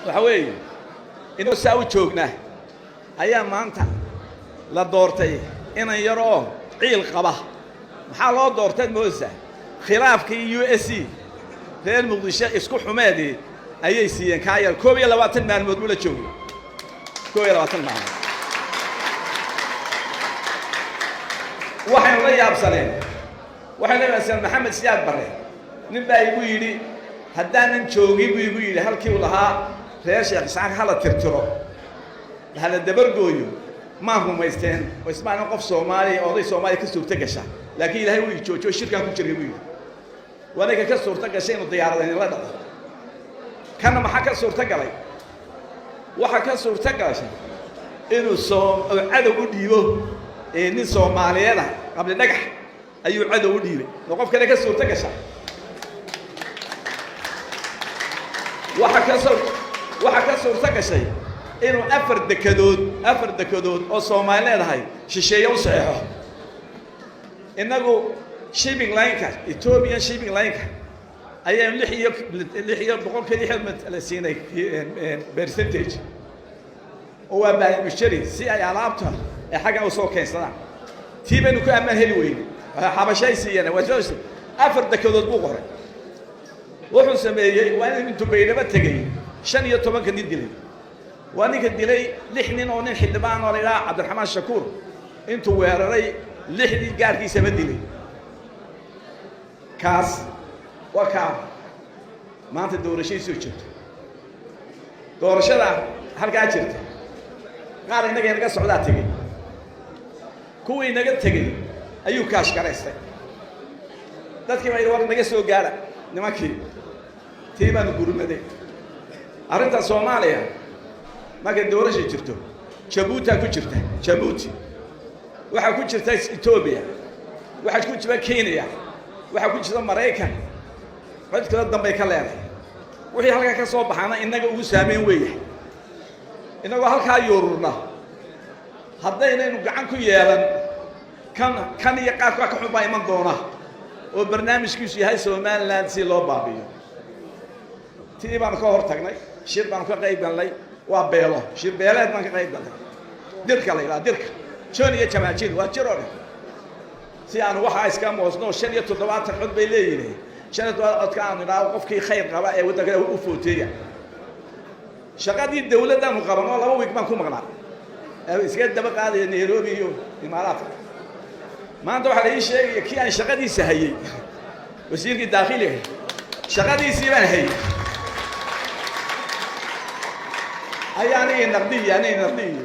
Waxa weeye, inuu saa u joognaa ayaa maanta la doortay inan yar oo ciil qaba. Maxaa loo doortay moodaysaa? Khilaafkii USC reer Muqdisho isku xumeedii ayay siiyeen kaa yar. 21 maalmood buu la joogay, 21 maalmood. Waxaynu la yaabsaneen, waxaynu la yaabsaneen Maxamed Siyaad Barre. Nin baa igu yidhi, haddaanan joogin buu igu yidhi, halkii uu lahaa reer Sheekh Isxaaq hala tirtiro, hala dabargooyo, maan rumaysteen oo ismaanin qof Soomaaliya, oday Soomaaliya ka suurto gasha. Laakiin Ilaahay wuu joojiyo, shirkaan ku jiray buu yidhi. Waa ninka ka suurto gashay inuu diyaarada inla dhaco. Kana maxaa ka suurto galay? Waxaa ka suurto gashay inuu soo cadow u dhiibo nin Soomaaliyeed ah. Qabli Dhagax ayuu cadow u dhiibay oo qof kale ka suurto gasha. Waxaa ka suurto gashay inuu afar dekedood oo Soomaali leedahay shisheeye u saxeexo. Innagu shipping line-ka, Ethiopian shipping line-ka, ayaynu lix iyo lix iyo 6% la siinay percentage, oo waa baahimushari si ay alaabta ay xaggan usoo keensadaan. Tii baynu ku ammaan heli weyne, xabashay siiyeen. Waa soo afar dekedood buu qoray. Wuxuu sameeyey waa in intuu Baydhabo tegey 15-ka nin dilay. Waa ninka dilay lix nin oo nin xildhibaan oo la yidhaha Cabdiraxmaan Shakuur intuu weeraray lixdii gaarkiisaba dilay. Kaas waa kaa maanta doorashadiisoo jirto. Doorashada halkaa jirta, qaar innaga inaga socdaa tegey. Kuwii inaga tegey ayuu kaash garaystay. Dadkii baa yidhi, war naga soo gaara nimankii. Tii baanu gurmaday. Arrinta Soomaaliya markay doorasha jirto, Jabuutaa ku jirta, Jabuuti waxaa ku jirta, Etoobiya waxaa ku jirta, Kenya waxaa ku jirta, Maraykan cid kala dambay ka leedahay. Wixii halkaa ka soo baxaana innaga ugu saameyn weeyahay. Innagoo halkaa yuururna, haddaynaynu gacan ku yeelan, kan kan iyo qaarkaa ka xun baa iman doona oo barnaamijkiisu yahay Somaliland si loo baabiyo. Tii baanu ka hor tagnay, shir baanu ka qayb galnay. Waa beelo, shir beeleed baan ka qayb galnay. Dirka la yidhaha, dirka jon iyo jamaajin waa jir oo dhan, si aanu waxaa iska moosno. 75 cod bay leeyihiin. 75 codka aanu idhaho qofkii khayr qaba ee waddanka u footeeya. Shaqadii dawladdaanu qaban oo 2 wiig baan ku maqnaa, iska daba qaadaya Nairobi iyo Imaaraadka. Maanta waxaa la ii sheegaya kii aan shaqadiisa hayey, wasiirkii daakhiliga, shaqadiisii baan hayey, ayaa anigii naqdiyi, anigii naqdiyi.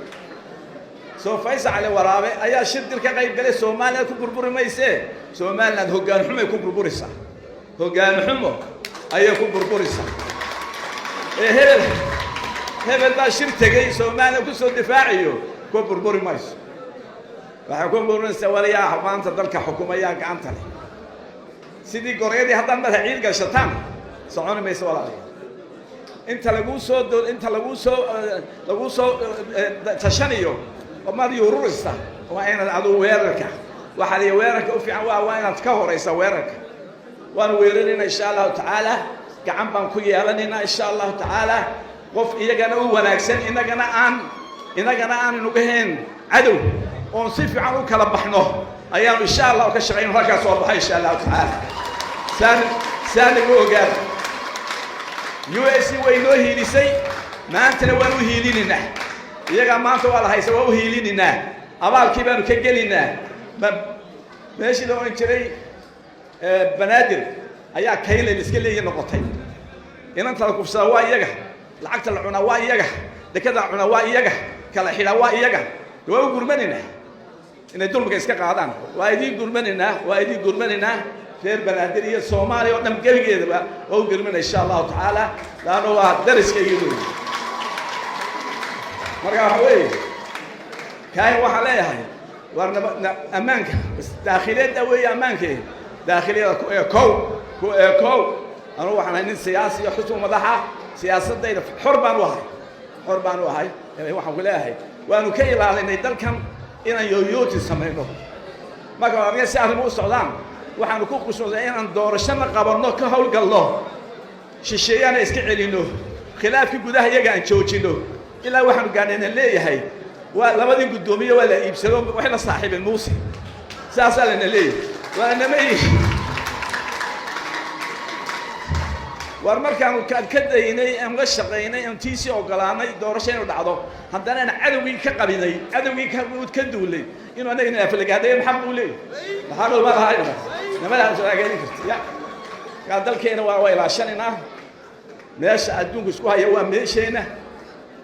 Soo Faysal Cali Waraabe ayaa shir dir ka qayb galay. Somaliland ku burburi maysee, Somaliland hoggaan xumay ku burburaysaa, hoggaan xumo ayay ku burburaysaa. Ee hebel hebel baa shir tegey Somaliland kusoo difaacayo, ku burburi mayso. Waxay ku burburaysaa waliyaa maanta dalka xukumayaa gacanta leh. Sidii goryadii haddaan madaxa ciid gashataan, soconi mayso, walaalayaal. Inta laguu soo do inta laguu soo tashanayo oo maad yuururaysa, waa inaad adigu weerarka, waxaa la weerarka u fiican waa inaad ka horaysa weerarka. Waanu weeraraynaa insha Allahu tacaala, gacan baan ku yeelanaynaa insha Allahu tacaala. Qof iyagana u wanaagsan, inagana aan inuga hayn cadow, oon si fiican u kala baxno ayaanu insha Allahu ka shaqayno. Halkaas soo baxay insha Allahu tacaala. Saan saanigu ogaada, USC way noo hiilisay, maantana waan u hiilinaynaa iyagaa. Maanta waa la haysa, waa u hiilinaynaa, abaalkii baanu ka gelinaa. Meeshii la odhan jiray Banaadir ayaa kaylan iska leeyi noqotay. Inanta la kufsadaa waa iyaga, lacagta la cunaa waa iyaga, dekada la cunaa waa iyaga, kala xidhaa waa iyaga. Waa u gurmanaynaa inay dulmiga iska qaadaan. Waa idiin gurmanaynaa, waa idiin gurmanaynaa. Reer Banaadir iyo Soomaaliya oo dhan gebigeedaba waa u gurmanaya insha Allahu tacaala, laanno waa dariskaygii wey. Marka waxa weeye, kaahin waxaan leeyahay, war naba ammaanka daakhiliyadda weeye, ammaankee daakhiliyada ku eekow, ku eekow. Anugu waxaan ahay nin siyaasi iyo xusbu madaxa. Siyaasaddayda xor baan u ahay, xor baan u ahay. Waxaan ku leeyahay, waanu ka ilaalinay dalkan inaan yooyooti samayno. Marka adiga si arrimo u socdaan, waxaanu ku qusnoday inaan doorashona qabanno, ka howlgalno, shisheeyana iska celinno. Khilaafkii gudaha iyaga aan joojino. Ilaa waxaanu gaadhayna leeyahay waa labadii guddoomiye waa la iibsado, waxay la saaxiibeen Muuse, saasaa lana leeyahay. Waa nama war markaanu ka daynay, aan la shaqaynay, aan tiisii ogolaanay doorasho inuu dhacdo, haddana aan cadowgii ka qabinay, cadowgii ka duulay inuu annaga ina aflagaadayo. Maxaa uu leeyahay? Maxaa dhul ma laha namadaas agaelin karta ya. Markaa dalkeena waa ilaashanaynaa. Meesha adduunku isku haya waa meesheena,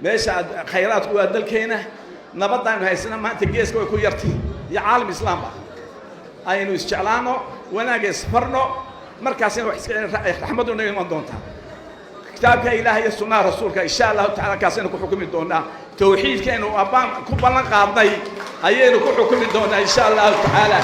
meesha khayraadku waa dalkeena. Nabaddaaynu haysana maanta geeska way ku yartay iyo caalam islaamba. Aynu isjeclaano, wanaagga isfarno, markaasina wax iska raxmaddu naga iman doontaa. Kitaabka Ilaahay iyo sunnaha rasuulka, insha Allahu tacala, kaasaynu ku xukumi doonaa. Tawxiidkaynu abbaan ku ballan qaadnay ayaynu ku xukumi doonaa, insha Allahu tacaala.